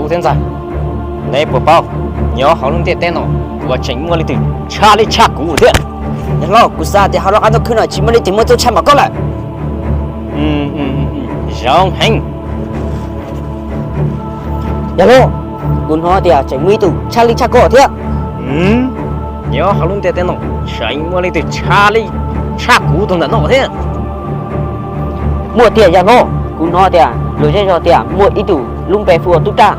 Tub thiab ntxawg, neb puas paub, nyob hauv lub ntiaj teb no puas tseem muaj leej twg tshaj li tshaj kuv thiab? Yawg hlob, kuv xav tias hauv lub qab ntuj khwb no tsis muaj leej twg muaj txuj tshaj npaum koj lawm. Zoo heev. Yawg hlob, kuv hnov tias tseem muaj ib tug tshaj li tshaj koj thiab. Nyob hauv lub ntiaj teb no tseem muaj leej twg tshaj li tshaj kuv tus ntawm no thiab? Muaj tiag yawg hlob, kuv hnov tias luag zej zog tias muaj ib tug lub npe hu ua Tub Raj,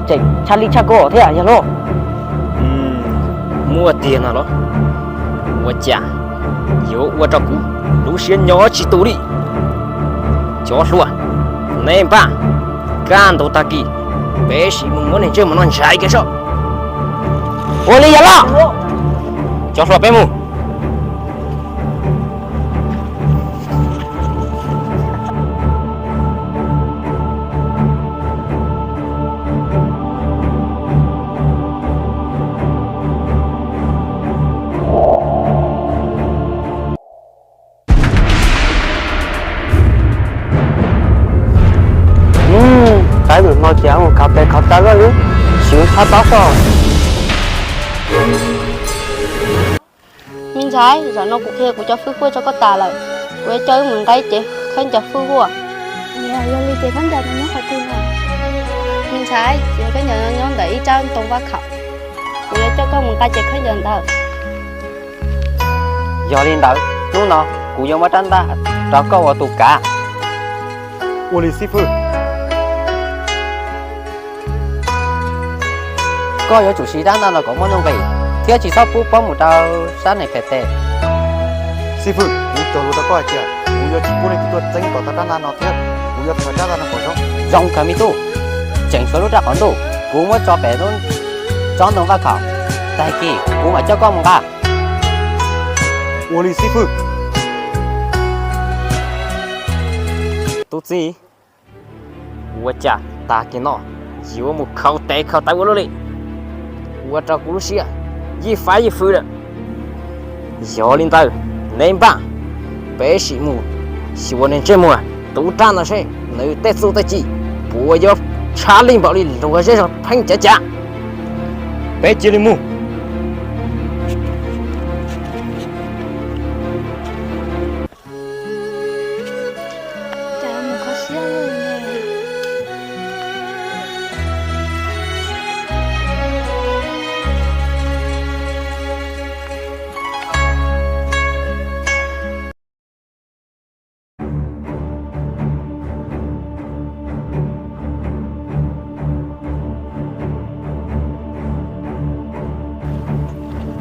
tseem tshaj li tshaj koj thiab yawg hlob. Muaj tiag no los? Ua cas yuav ua rau kuv lub siab nyob tsis tus li? Cov hluas, neb npaj, kaj ntug tag kis peb sim mus muab niag ntsej muag no ntsaiv kiag sob. Ua li yawg hlob. Cov hluas peb mus. Qaib lwm hmo ces mus khav pes khav taw loj li, siv thab taub xwb. Me ntxhais, zaum no kuv qhia kuv cov fwj huaj rau koj tas lawm, kuv yuav coj wb mus nqa ib cev khaub ncaws fwj huaj. Niam, yog li ces khaub ncaws nyob qhov twg na? Me ntxhais, cev khaub ncaws nyob ntawm ib rab ntoo vaj khaum, kuv yuav coj koj mus nqa cev khaub ncaws ntawd. Yog li ntawd hnub no kuv yuav muab rab ntaj rau koj ua tus kav. Ua li xib fwj. Koj yuav tsum siv rab ntaj no kom muaj nuj nqis thiab tsis txhob pub pob mus rau sab nees phem tes. Xib fwj, kuv cog lus rau koj hais tias kuv yuav tsis pub leej twg tuaj txeeb kom tau rab ntaj no thiab kuv yuav khaws rab ntaj no kom zoo. Zoo kawg me tub, tseem tshuav lub raj qhov ntuj kuv muab tso pem lub tsob ntoo vaj khaum, tag kis kuv mam coj koj mus nqa. Ua li xib fwj. Tub txib, ua cas tag kis no yuav mus khaus tes khaus taw ua luaj li, ua rau kuv lub siab yij faib yij fwj lawm. Yog li ntawd, neb npaj, peb sim mus xyuas nws ntsej muag Tub Raj no seb nws tej txuj tej ci puas yuav tshaj li npaum li luag zej zog pheej cav cas. Peb cia li mus.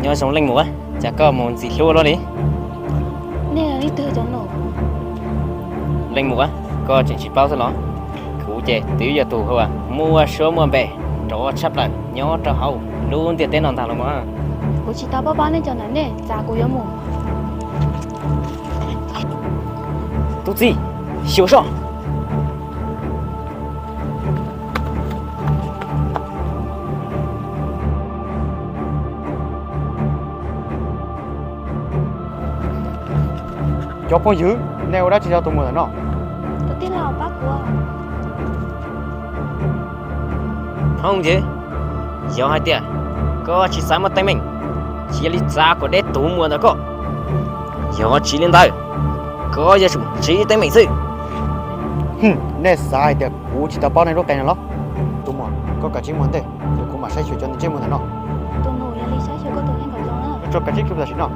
Nyob zoo leej muam, cas koj mus ntxim hlub luaj li? Nej yog leej twg cov no? Leej muam, koj tseem tsis paub xwb los? Kuv ces twb yog tus uas muaj suab muaj npe nrov tshaj plaws nyob rau hauv lub ntiaj teb no ntag los mas. Kuv tsis tau paub paub nej cov ntawm nej, txav kuv yuav mus. Tub txib, xyuas soj. Cov phooj ywg, nej ua dab tsi rau tus muam ntawm no? Tus tij laug pab kuv. Phooj ywg, yog hais tias koj tsis xav muaj teeb meem, cia li txav kom deb tus muam ntawm koj. Yog tsis li ntawd, koj yuav tsum ntsib teeb meem xwb. Nej xav hais tias kuv tsis tau paub nej lub qe no los? Tus muam, koj kav tsij mus ntej, ces kuv mam saib xyuas cov ntsej muag ntawm no. Tus nus, yog li saib xyuas koj tus kheej kom zoo na. Tso kav tsij kiag tam sim no.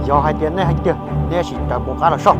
Yog hais tias nej hais tiag, nej sim raws kuv qab los soj.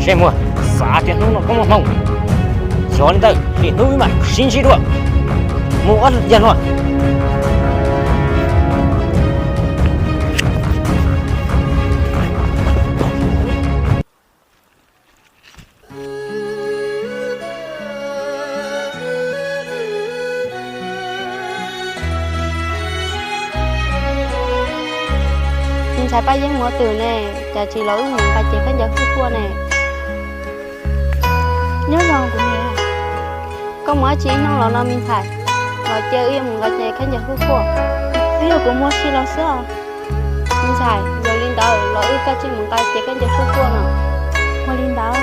Ntsej muag, xav tias hnub no koj muaj hmoo, yog li ntawd lwm hnub wb mam sib ntsib dua. Mus ob yag hluas. Me ntxhais Paj Yeeb mus twg ne? Cas tsis los wb mus nqa cev khaub ncaws hwj huaj ne? Nyob zoo kuv niam. Koj mus dab tsi ib hnub los no me ntxhais? Los cia wb yuav mus nqa cev khaub ncaws hwj huaj. Twb yog kuv muaj sia los xwb os. Me ntxhais, yog li ntawd los wb kav tsij mus nqa cev khaub ncaws hwj huaj no. Ua li ntawd.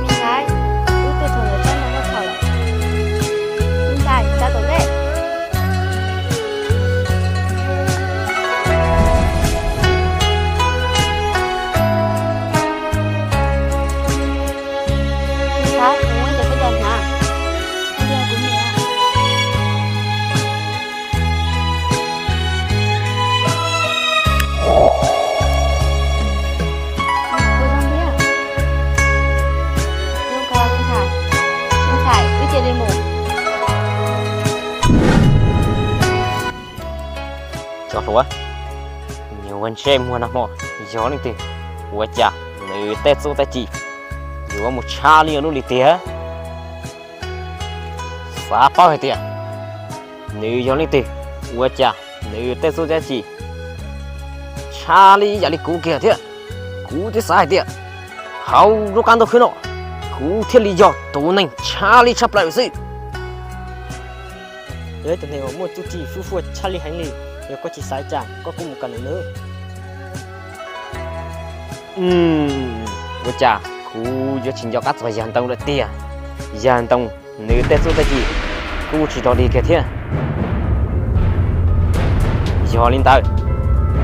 Me ntxhais, wb tuaj txog ntawm tsob ntoo loj thaum lawm. Me ntxhais, tsa tom ntej. Me ntxhais, mus muab ntawm koj cov hnav. Cov hluas, nyuag ntsej muag nag hmo, yog leej twg ua cas nws tej txuj tej ci yuav mus tshaj li lub lim tiag? Xav paub hais tias nws yog leej twg ua cas nws tej txuj tej ci tshaj li ib yam li kuv kiag thiab. Kuv twb xav hais tias hauv lub qab ntuj khwb no kuv thiaj li yog tus neeg tshaj li tshaj plaws xwb. Yog ib tug neeg uas muaj txuj ci fwj fuaj tshaj li heev li, yog koj tsis xav cas koj kuj mus kom nws nws. Ua cas kuv yuav tsis nco qab txog yawg ntoo lawm tiag? Yawg ntoo nws tej txuj tej ci kuj tsis dog dig kiag thiab. Yog li ntawd,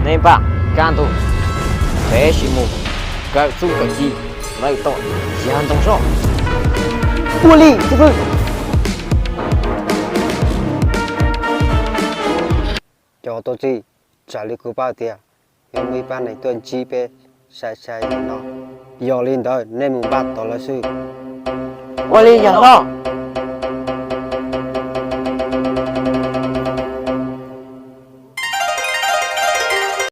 neb npaj kaj ntug, peb sim mus kawm txuj kawm ci lawm tom yawg ntoo soj. Ua li xib hwb. Cov tub txib, raws li kuv paub tias yuav muaj ib pab neeg tuaj ntsib peb sai sai yam no. Yog li ntawd nej mus npaj tos lawv xwb. Ua li yog hlob.